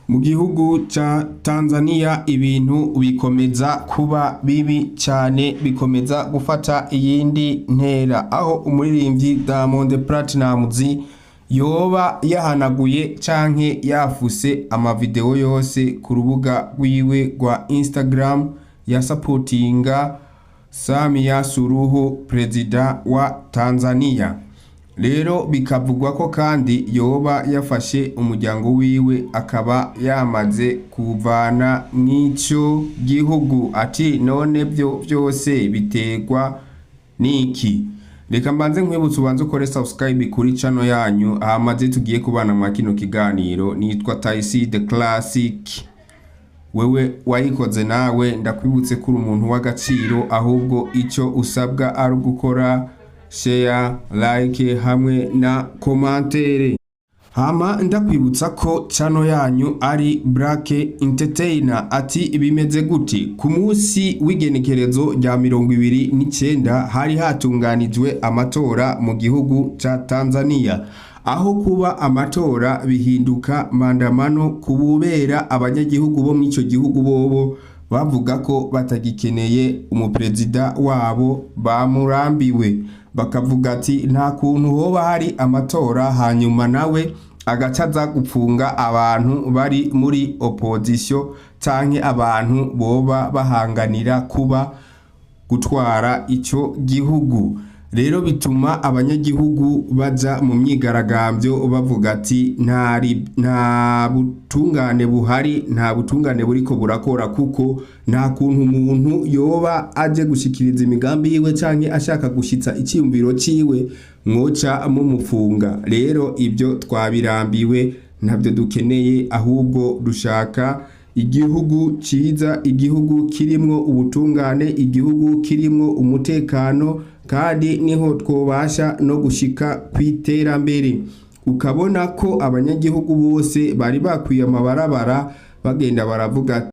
Mu gihugu ca Tanzania ibintu bikomeza kuba bibi cane, bikomeza gufata iyindi ntera, aho umuririmbyi Diamond Platnumz yoba yahanaguye canke yafuse amavideo yose ku rubuga rwiwe rwa Instagram yasapotinga Samia Suluhu, perezida wa Tanzania. Rero bikavugwa ko kandi yoba yafashe umuryango wiwe akaba yamaze kuvana mw'ico gihugu. Ati none vyo vyose biterwa niki? Reka mbanze nkwibutse ubanze ukore subscribe kuri channel yanyu, hamaze tugiye kubana mwa kino kiganiro. Nitwa Taisi the Classic. Wewe wayikoze nawe ndakwibutse ko uri umuntu w'agaciro, ahubwo ico usabwa ari ugukora share, like hamwe na commentaire. Hama ndakwibutsa ko channel yanyu ari Black Entertainer. Ati bimeze gute? Ku munsi w'igenekerezo rya 29 hari hatunganijwe amatora mu gihugu ca Tanzania, aho kuba amatora bihinduka maandamano kububera abanyagihugu bo mw'ico gihugu. Bobo bavuga ko batagikeneye umuperezida wabo, bamurambiwe. Bakavuga ati nta kuntu hoba hari amatora hanyuma nawe agaca aza gupfunga abantu bari muri opposition canke abantu boba bahanganira kuba gutwara ico gihugu. Rero bituma abanyagihugu baja mu myigaragambyo bavuga ati nta butungane buhari, nta butungane buriko burakora, kuko nta kuntu umuntu yoba aje gushikiriza imigambi yiwe canke ashaka gushitsa iciyumviro ciwe mwoca mumufunga. Rero ibyo twabirambiwe, ntabyo dukeneye, ahubwo dushaka igihugu ciza, igihugu kirimwo ubutungane, igihugu kirimwo umutekano, kandi niho twobasha no gushika kw'iterambere. Ukabona ko abanyagihugu bose bari bakwiye amabarabara, bagenda baravuga: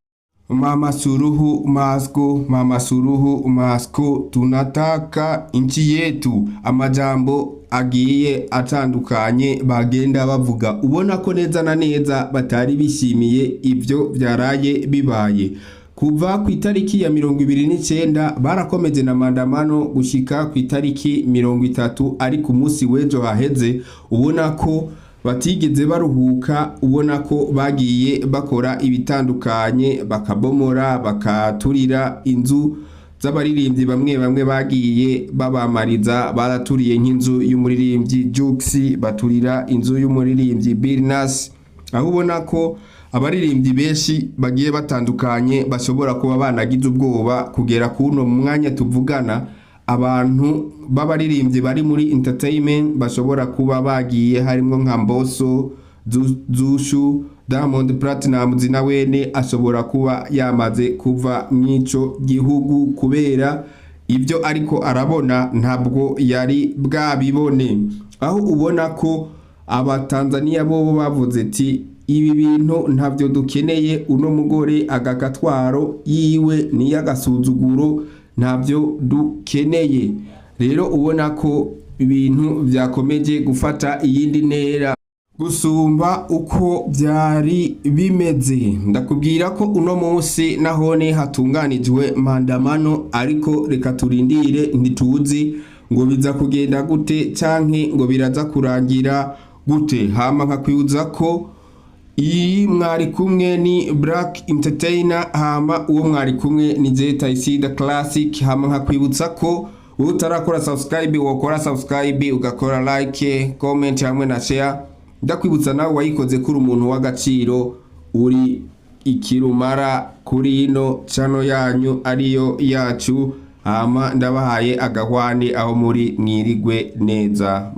"Mama Suluhu Masko, Mama Suluhu Masko, tunataka nchi yetu." Amajambo agiye atandukanye bagenda bavuga, ubona ko neza na neza batari bishimiye ivyo vyaraye bibaye. Kuva ku itariki ya 29 barakomeje na maandamano gushika ku itariki 30, ari ku munsi w'ejo haheze. Ubona ko batigeze baruhuka, ubona ko bagiye bakora ibitandukanye, bakabomora, bakaturira inzu z'abaririmbyi bamwe bamwe, bagiye babamariza. Baraturiye nk'inzu y'umuririmbyi Jux, baturira inzu y'umuririmbyi Billnass, aho ubona ko abaririmbyi benshi bagiye batandukanye bashobora kuba banagize ubwoba. Kugera kuno mwanya tuvugana, abantu b'abaririmbyi bari muri entertainment bashobora kuba bagiye harimwo nka Mbosso, Zushu, Diamond Platnumz nawene ashobora kuba yamaze kuva mw'ico gihugu kubera ibyo ariko arabona ntabwo yari bwabibone. Aho ubona ko Abatanzaniya bobo bavuze ati ibi bintu ntabyo dukeneye, uno mugore agakatwaro yiwe niyagasuzuguro, ntabyo dukeneye. Rero ubona ko ibintu vyakomeje gufata iyindi ntera gusumba uko vyari bimeze. Ndakubwira ko uno munsi nahone hatunganijwe maandamano, ariko reka turindire, ntituzi ngo biza kugenda gute canke ngo biraza kurangira gute. Hama nkakwibuza ko iyi mwari kumwe ni Black Entertainer, hama uwo mwari kumwe ni Zeta Isida Classic. Hama nkakwibutsa ko utarakora subscribe wokora subscribe, ugakora like, comment hamwe na share. Ndakwibutsa nawe wayikoze kuri umuntu w'agaciro, uri ikirumara kuri ino channel yanyu ariyo yacu. Hama ndabahaye agahwani aho muri, mwirigwe neza.